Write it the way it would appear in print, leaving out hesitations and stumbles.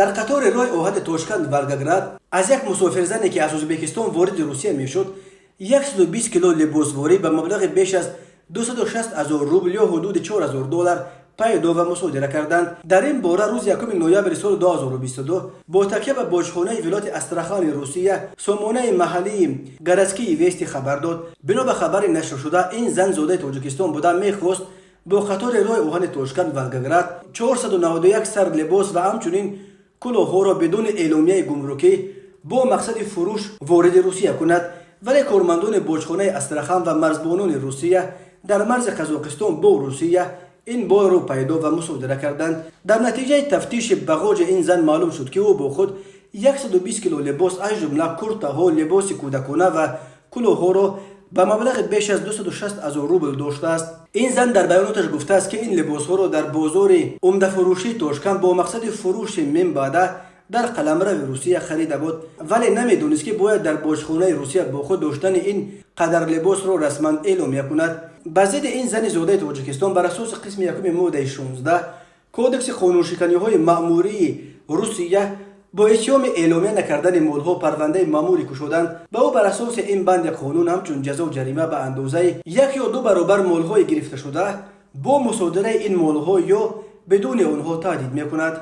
Дар қатори роҳи оҳани Тошканд Волгоград аз як мусофирзане, ки аз Ӯзбекистон вориди Русия мешуд, 120 кило либосворӣ ба маблағи беш аз 260 ҳазор рубл ё ҳудуди 4000 доллар пайдо ва мусодира карданд. Дар ин бора рӯзи 1 ноябри соли 2022 бо такя ба боҷхонаи вилояти Астрахани Русия сомонаи маҳаллии «Городские вести» хабар дод. Бино ба хабари нашршуда, ин зан зодаи Тоҷикистон буда, мехост бо қатори роҳи оҳани Тошканд Волгоград 491 сар либос ва ҳамчунин кулоҳҳоро бидуни эъломияи гумрукӣ бо мақсади фурӯш вориди Русия кунад, вале кормандони боҷхонаи Астрахан ва марзбонони Русия дар марзи Қазоқистон бо Русия ин борро пайдо ва мусодира карданд. Дар натиҷаи тафтиши бағоҷи ин зан маълум шуд, ки ӯ бо худ 120 кило либос, аз ҷумла куртаҳо, либоси кӯдакона ва кулоҳҳоро ба маблағи беш аз 260 ҳазор рубл доштааст. Ин зан дар баёноташ гуфтааст, ки ин либосҳоро дар бозори умдафурӯшии Тошканд бо мақсади фурӯши минбаъда дар қаламрави Русия харида буд, вале намедонист, ки бояд дар боҷхонаи Русия бо худ доштани ин қадар либосро расман эъломия кунад. Ба зидди ин зани зодаи Тоҷикистон бар асоси қисми якуми моддаи 16 Кодекси қонуншиканиҳои маъмурии Русия бо иттиҳоми эъломия накардани молҳо парвандаи маъмурӣ кушоданд. Ба ӯ бар асоси ин банди қонун ҳамчун ҷазо ҷарима ба андозаи як ё ду баробар молҳои гирифташуда бо мусодираи ин молҳо ё бидуни онҳо таҳдид мекунад.